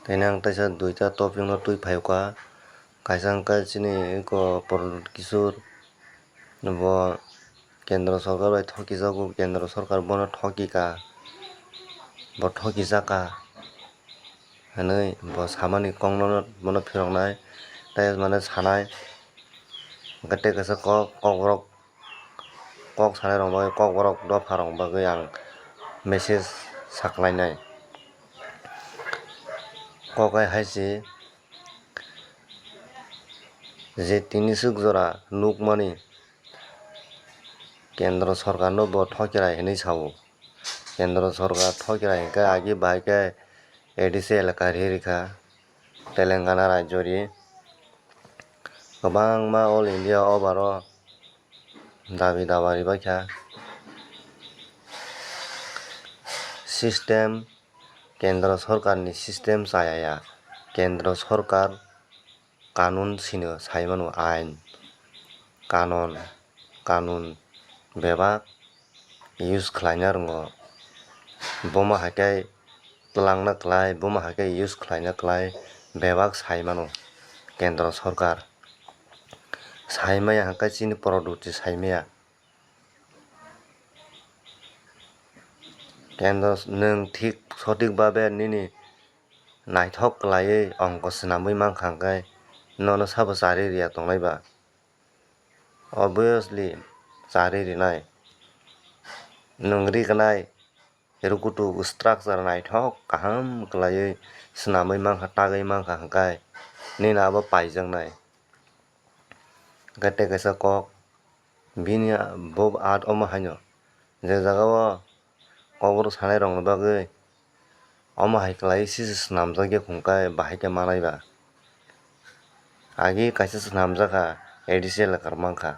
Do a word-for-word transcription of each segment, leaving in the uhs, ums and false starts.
Tei ang teisa duita topic no twi phaikha. Kaisa wngkha chini eko Pradyut Kishore, bo kendro sorkar bai thokijago, kendro sorkar bono thokikha, bo thokijakha hwnwi bo samani kokno bono phiroknai, tei mane sanai. Hwnkhe tei kaisa kok, kokborok kok sanai rok bagwi, kokborok dopha rok bagwi ang message saklainai. Kok hai hai se je tini swk jora nukmani kendro sorkar no bo thokirai hinwi sao. Kendro sorkar thokirai hinkhe agi bahai khe A D C elaka ri rikha Telangana rajyo ri. Kwbangma all India o baro dabi dawa ribaikha. System, kendro sorkarni system chaya ya. Kendro sorkar kanun sino sai mano, ain, kanon, kanun bebak use khlaina rwngo. Bomo hai khe twlangna klai, bomo hai khe use khlaina klai bebak sai mano kendro sorkar. Sai maya hwnkhe chini Pradyut se sai maya. Kendro nwng thik sothik babe nini naithok kwlaiwi ongko swnamwi mankha hwnkhe nono sabo charwi riya tongnai ba? Obviously charwi rinai. Nwng rignai rukutu structure naithok kaham kwlaiwi swnamwi mankha, tagwi mankha hwnkhe nini abo paijaknai. Hwnkhe tei kaisa kok, bini bo art omo haino je jaga o kokborok sanai rokni bagwi omo hai kwlaiwi sisi swnamjak ya hwnkhe bahai khe manai ba. Agi kaisa swnamjakha A D C elakar mankha.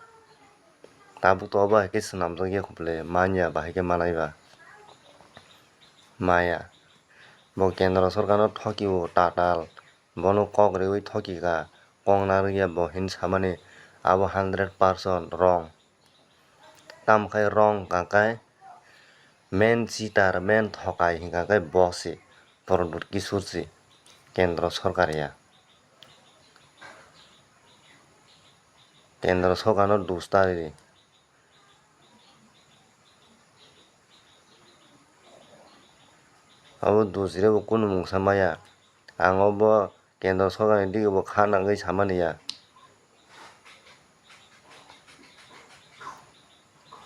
Tabuk to obo hai khe swnamjak ya hwnkhe manya bahai khe manai ba. Maya. Bo kendro sorkarno thokio tatal. Bono kok riwi thokikha, kok narwkya bo hin samani abo hundred percent wrong. Tamo khe wrong hwnkha khe main cheater, main thokai hwnkha khe bo se, Pradyut Kishore se, kendro sorkar ya. Kendro sorkarno dos ta ridi. Abo dos rebo kunu mungsa maya. Ang obo kendro sorkarni dige bo kha nangwi samani ya.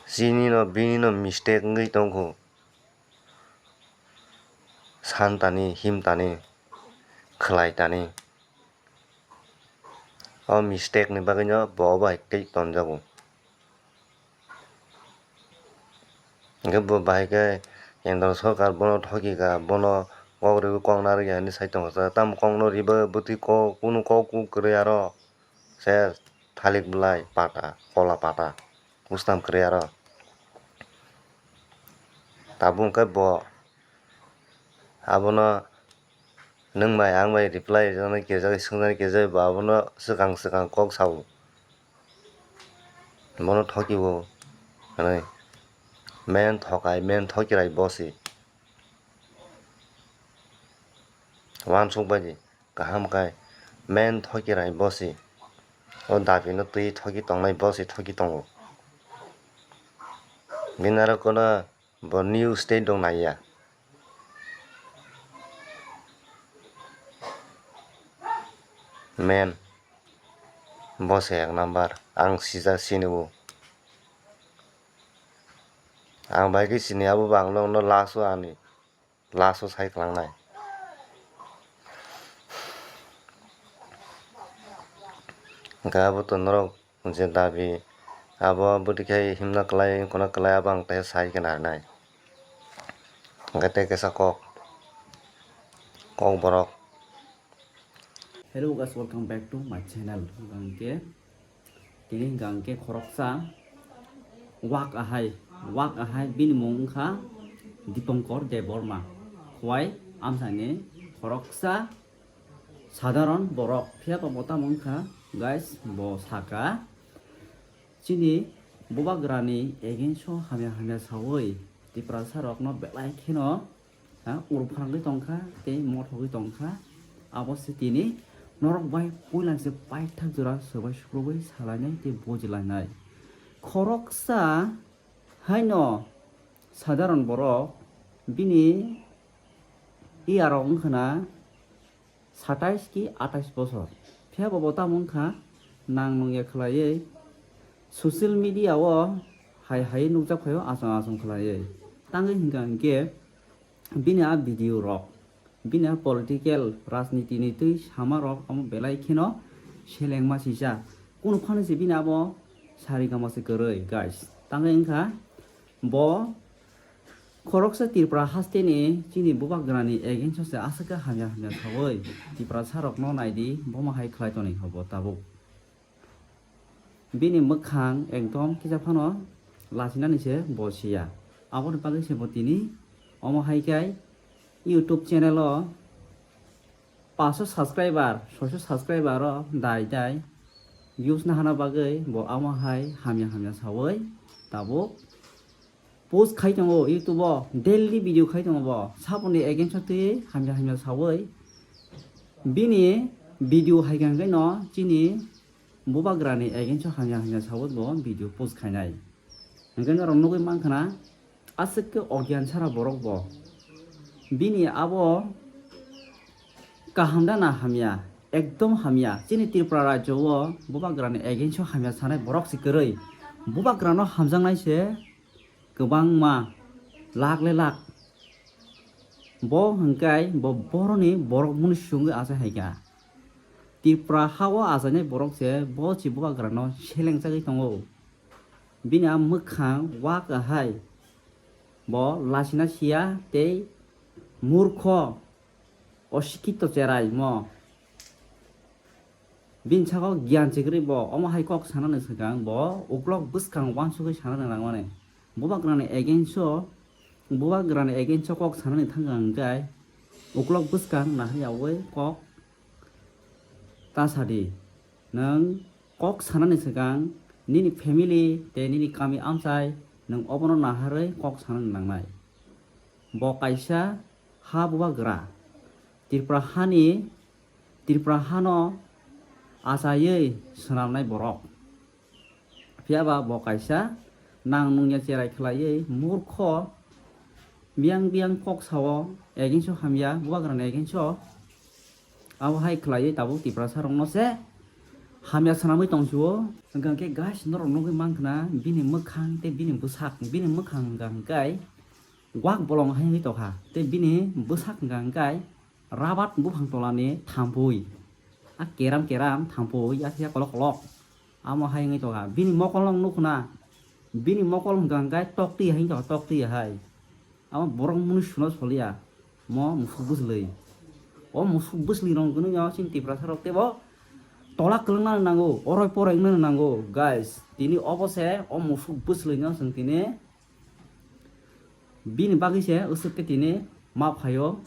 Chini no bini no mistake wngwi tongkhu. San tani, him tani, khlai tani. O mistake ni bagwi no bo obo hai tei tonjago. Hwnkhe bo bahai khe kendro sorkar bono thokikha, bono kok riwi kok narwkya hinwi sai tongo. Tamo kok no riba bwtwi kok, kunu kok kuk kwrwi aro se thalik bwlai pata, kola pata, bwswtam kwrwi aro. Tabuk hwnkhe bo abono nwng bai ang bai reply rijak nai kejak, swngjak nai kejak, bo abono swkang swkang kok sao. Bono thokiwo hwnwi. Main thokai, main thokirai bo se. Uansuk bai di, kaham khai main thokirai bo se. O dabi no twi thoki tongnai bo se thoki tongo. Bini aro kono Bo new state rok naiya. Men. Bo se ek number. Ang sijak sini o. Ang bai khe sini abo bo ang no last o ani. Last o sai kwlangnai. Hwnkhe abo to norok je dabi abo bwtwi khe himna kwlai, wngkuna kwlai, abo ang teisa sai khe narnai. Hwnkhe tei kisa kok, kok borok. Hello guys, welcome back to my channel. Hwnkhe tini hwnkha hwnkhe khoroksa wak ahai, wak ahai bini mung wngkha Dipankar Debbarma. Khwai amchaini khoroksa sadharon borok, phiya ba bo tamo wngkha guys, bo saka chini bubagrani against o hamya hamya sawi Tiprasa rokno belai kheno, ha, ur phrangwi tongkha tei mothogwi tongkha. Abo se tini norok bai puilangse paithak jora swbai sukrubwi salainai tei bujilainai. Khoroksa haino sadharon borok bini iyarok wngkhana satais ki atais bosor. Phiya bo bo tamo wngkha nang nungya khwlaiwi social media o hai hai nukjak phaio achang achang khwlaiwi. Tangwi hwnkha hwnkhe bini a video rok, bini a political, rajniti ni twi sama rok amo belai kheno selengma sisa. Kunu phano se bini abo sari gama se kwrwi, guys. Tangwi wngkha bo khoroksa Tripura haste ni chini bubagra ni against o se aswk khe hamya hamya sawi Tiprasa rok no naidi, bomo hai khlai tonwi hobo tabuk. Bini mwkhang ekdom kisa phano lachinani se bo siya. Aboni bagwi se bo tini omo hai khe YouTube channel o paanch sho subscriber, soi sho subscriber o dai dai views nahana bagwi bo omo hai hamya hamya sawi tabuk post khai tongo YouTube o, daily video khai tongo bo. Saboni against o twi hamya hamya sawi bini video hai khe hwnkhe no chini bubagra ni against o hamya hamya sawi bo video post khainai. Hwnkhe norok nugwi mankha na, aswk khe ogyan sara borok bo. Bini abo kaham da na hamya, ekdom hamya. Chini Tripura rajyo o bubagra ni against o hamya sanai borok se kwrwi. Bubagra no hamjaknai se kwbangma, lakh le lakh. Bo hwnkhe bo boroni borok mwnwi swngwi achai hai kha. Tripura ha o achainai borok se bo se bubagra no seleng chagwi tongo. Bini a mwkhang wa kahai, bo lachina siya tei murkho, osikito cherai mo. Bini saka o giyan chigri bo omo hai kok sanani swkang bo uklok bwskang wansugwi sanani nangmani. Bubagrani against o, bubagrani against o kok sanani thangkha hwnkhe uklok bwskang nahari yaui kok ta sadi. Nwng kok sanani swkang nini family tei nini kami amchai nwng obono naharwi kok sanani nangnai. Bo kaisa ha bubagra. Tripura hani, Tripura hano achaiwi swnamnai borok. Phiya ba bo kaisa nang nungya cherai khwlaiwi murkho biyang biyang kok sao, against o hamya, bubagrani against o. Abo hai khwlaiwi tabuk Tiprasa rokno se hamya swnamwi tongsuo. Hwnkha khe guys, norok nugwi mankha na bini mwkhang tei bini bwsak, bini mwkhang hwnkha hwnkhe wak bolong hai wngwi tongkha tei bini bwsak hwnkha hwnkhe rabat buphang tolani thampui, a keram keram thampui, a phiya kolok kolok. Amo hai wngwi tongkha. Bini mokol no nukho na. Bini mokol hwnkha hwnkhe tokti hai wngkha, tokti hai. Amo borok mwnwi suno soliya. Mo musuk bwswlwi. O musuk bwswlwi rok gwnwi o chini Tiprasa rok teibo tola kwlwng nani nango, oroi poroi wngna nango, guys. Tini obo se o musuk bwswlwi no chwng tini bini bagwi se aswk khe tini ma phaio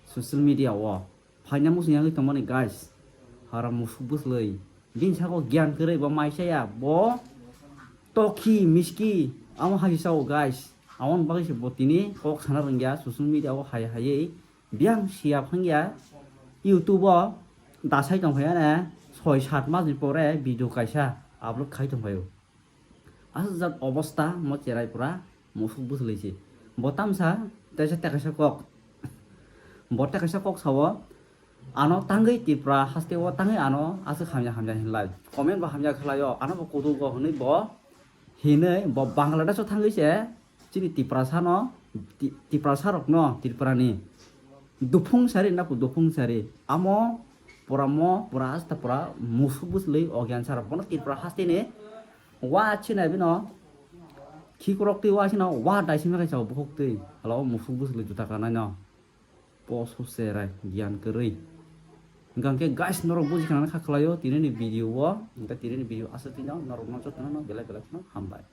social media o. Phaina muchung yagwi tongmani guys, hara musuk bwswlwi. Bini saka o giyan kwrwi bo mai chaya, bo tokhi miski amo hai sao guys. Aboni bagwi se bo tini kok sana rwngya social media o hai haiwi biyang siya phangya. YouTube o dasai tongphai ane soi sat mas ni pore video kaisa upload khai tongphaio. Aswk jat obosta mo cherai pura musuk bwswlwi se. Bo tamsa teisa tekaisa kok. Bo tekaisa kok sao, ano tangwi Tripura haste o tangwi ano aswk hamya hamya hinlai. Comment bo hamya khlaio, ano bo kudugo hwnwi bo hinwi bo Bangladesh o thangwi se chini Tiprasa no, Ti-, Tiprasa rokno, Tripura ni duphung sari na duphung sari. Amo pura mo pura asta pura musuk bwswlwi ogyan sara bono Tripura haste ni wa chinai bino khikrok twi wa chino wa daisima kaisa bukhuk twi hala o musuk bwswlwi juta kanai no. Poso cherai giyan kwrwi. Hwnkha hwnkhe guys, norok buji khana kha khlaio tini ni video o, hwnkhe tini ni video aswk tino norok no jotono no belai belai kheno hambai.